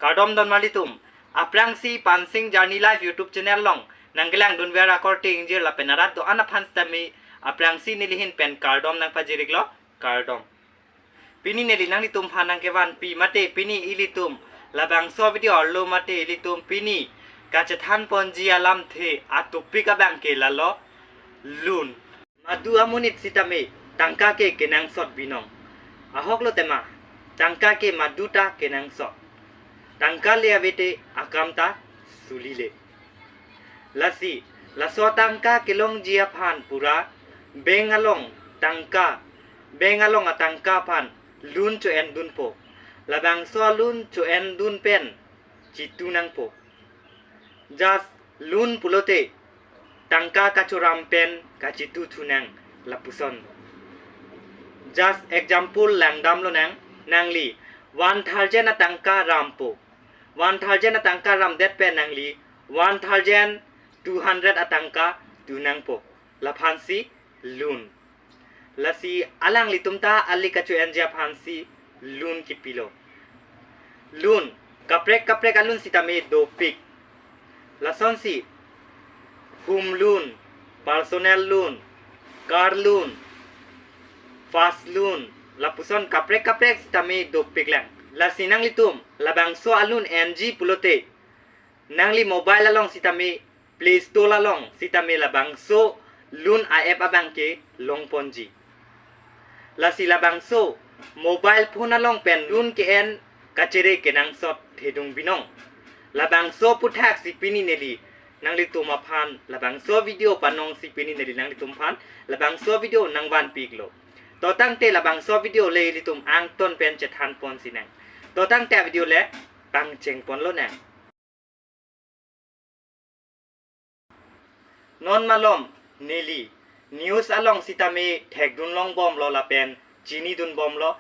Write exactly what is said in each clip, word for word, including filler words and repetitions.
Kardom don marlitum. Aphrangsi Pansing Journey Life YouTube channel along nangkelangdunver akorte ingjir lapen arat do-an aphan sitame aphrangsi nelihin pen kardom nangpajiriklo, kardom. Pini neli nanglitum aphan nangkevanpi mate pini ilitum labangso video arlo mate ilitum pini kachethanponji alamthe a-topic abang ke lalo, loan. Madu amonit sitame tangka ke kenangsot binong. Ahoklo tema, tangka ke madu ta kenangsot. Tangka le avete akam ta sulile. Lasi, laso tangka kelongji aphan pura bank along tangka, bank along atangka aphan loan cho-endunpo. Labangso loan cho-endun pen chitu nangpo. Just loan pulote tangka kachoram pen kachitu thunang lapuson. Just example langdamlonang, nangli one thousand atangka rampo. One thousand atangka ramdet pen nangli one thousand two hundred atangka tunangpo. Laphansi loan. Lasi alanglitum ta ali kacho-enji aphansi loan kipilo. Loan, kaprek kaprek a-loan sitame dopik. Lasonsi home loan, personal loan, car loan, fast loan, lapuson kaprek kaprek sitame dopiklang. Lasi nanglitum labangso a-loan enji pulote, nangli mobile along sitame Play Store along sitame labangso loan a-app abang ke longponji. Lasi labangso mobile phone along pen loan ke-en kachere kenangsot thedung binong. Labangso aphuthaksi pini neli nanglitum aphan, labangso video panongsi pini neli nanglitum aphan labangso video nangvanpiklo. To tangte labangso video le ilitum angton pen chethanponsinang. To tangte video le pangchengponlonang. Non malom neli news along sitame thekdunlongbomlo lapen chinidunbomlo.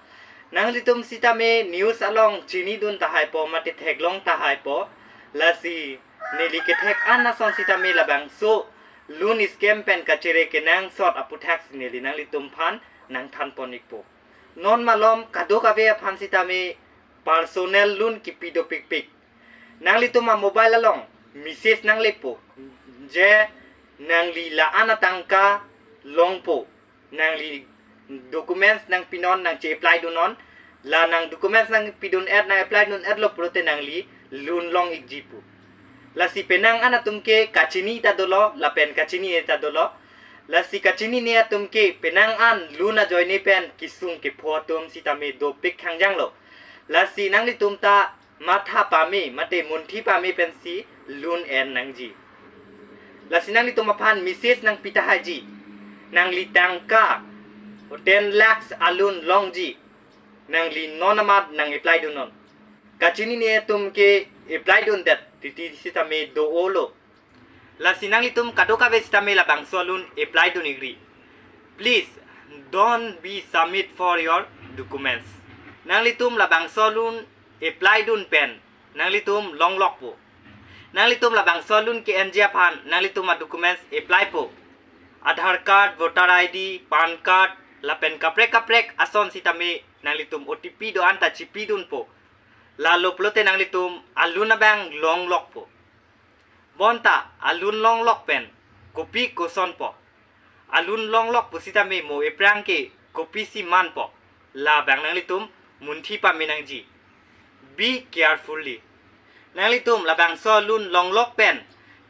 Nanglitum sitame news along chinidun tahaipo mate theklong tahaipo. Lasi neli kethek an ason sitame labangso loan scam pen kachere kenangsot aphuthaksi neli nanglitum aphan nangthanpon-ikpo. Non malom kadokave aphan sitame personal loan kipi dopikpik. Nanglitum a-mobile along message nanglepo je nangli la-an atangka longpo, nangli documents nangpinon, nangche-apply dunnon, la nang documents nangpidun-et, nang-apply dun-etlo pulote nangli loan long-ikji pu. Lasi penang an atum ke kachini ta dolo lapen kachinine ta dolo. Lasi kachinine atum ke penang an loan ajoine pen kesung kepho atum sitame dopik khangjanglo. Lasi nanglitum ta matha pame mate munthi pame pensi loan en nangji. Lasi nanglitum aphan message nangpi tahaiji. Nangli tangka ten lakhs a-loan longji. Nangli non amat nang-apply dunnon. Kachinine atum ke apply dundet titi sitame do-olo. Lasi nanglitum kadokave sitame labangso loan apply dun-ikri. Please don't be submit for your documents. Nanglitum labangso loan apply dun pen nanglitum longlokpo. Nanglitum labangso loan ke-enji aphan nanglitum a-documents applypo. Aadhaar card, voter I D, PAN card, lapen kaprek kaprek ason sitame nanglitum O T P do-an ta chipidunpo. Lalo pulote nanglitum a-loan abang longlokpo. Bonta a-loan longlok pen kopi kosonpo? A-loan longlok pusitame mo aphrang ke kopisi manpo? Labang nanglitum munthi pame nangji. Be carefully. Nanglitum labangso loan longlok pen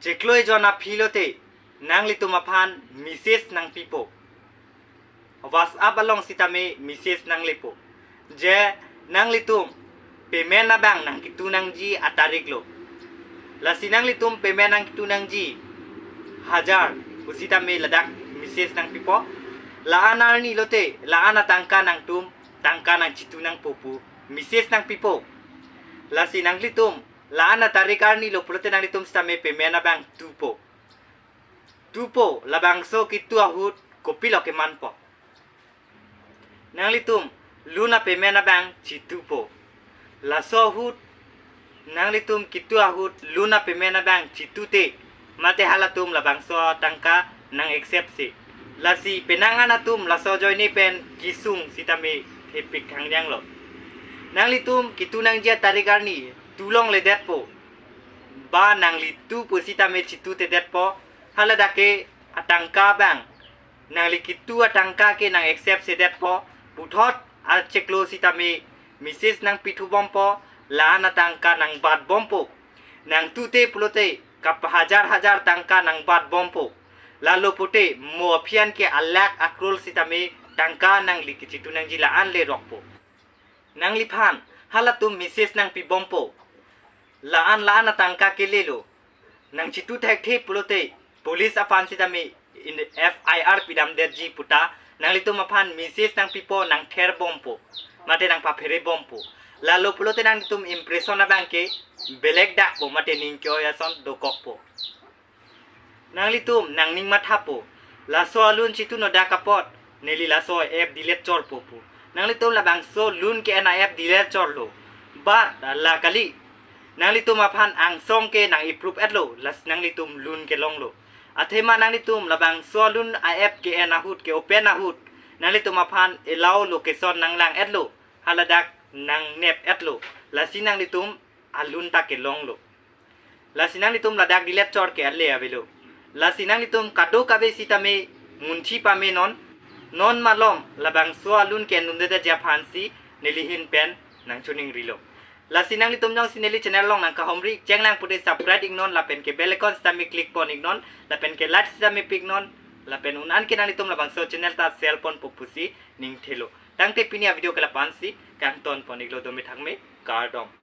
chiklo ejon aphi lote nanglitum aphan message nangpipo. WhatsApp along sitame message nanglepo je nanglitum payment abang nangkitu nangji atarik lo. Lasi nanglitum payment nangkitu nangji hajar pusitame ladak message nangpipo. La-an arni lote la-an atangka nangtum tangka nangchitu nangpo pu message nangpipo. Lasi nanglitum la-an atarik arni lo pulote nanglitum sitame payment abang tupo. Tupo, labangso kitu ahut kopilo kemanpo? Nanglitum loan a-payment abang chitupo. Laso ahut nanglitum kitu ahut loan a-payment abang chitute mate halatum labangso tangka nang-accept si. Lasi penang an atum laso ajoine pen kesung sitame thepik khangjanglo. Nanglitum kitu nangji atarik arni tu longledetpo. Ba nangli tu pusitame chitutedetpo. Haladak ke atangka abang nangli kitu atangka ke nang accept sedetpo. Puthot achiklo sitame message nangpithubompo. La-an atangka nangbatbompo. Nangtute pulote kap hajar hajar tangka nangbatbompo. Lalo pute mo aphi an ke alakh akror sitame tangka nangli kechitu nangji la-an le rokpo. Nangliphan halatum message nangpibompo. La-an la-an atangka kelelo. Nangchitu thekthe pulote police aphan sitame in F I R pidamdetji puta nanglitum aphan message nangpipo, nangtherbompo mate nangpapherebompo. Lalo pulote nanglitum impression abang ke belek dakpo mate ning ke-oi ason dokokpo. Nanglitum nangning mathapo. Laso alun chitu nodak apot neli laso app delete chorpo pu. Nanglitum labangso lun ke-en a-app delete chorlo. But la kali. Nanglitum aphan angsong ke nang-approve etlo, lasi nanglitum lun kelonglo. Athema nanglitum labangso alun a-app ke-en ahut, ke-open ahut nanglitum aphan allow location nanglang etlo. Haladak nangnep etlo. Lasi nanglitum alun ta kelonglo. Lasi nanglitum ladak delete chor ke ale avelo. Lasi nanglitum kadokave sitame munthi pame non. Non malom labangso alun ke-endundetji aphansi neli ahin pen nangchiningrilo. Lasi nanglitum jongsi neli channel along nangkahomri cheng lang pute subscribe iknon lapen ke bell icon sitame click pon iknon lapen ke like sitame pi iknon lapen un-an ke nanglitum labangso channel ta share ponpo pusi ningthelo. Tangte pini a-video ke la-an si kangton pon iklo, dome thakme, kardom.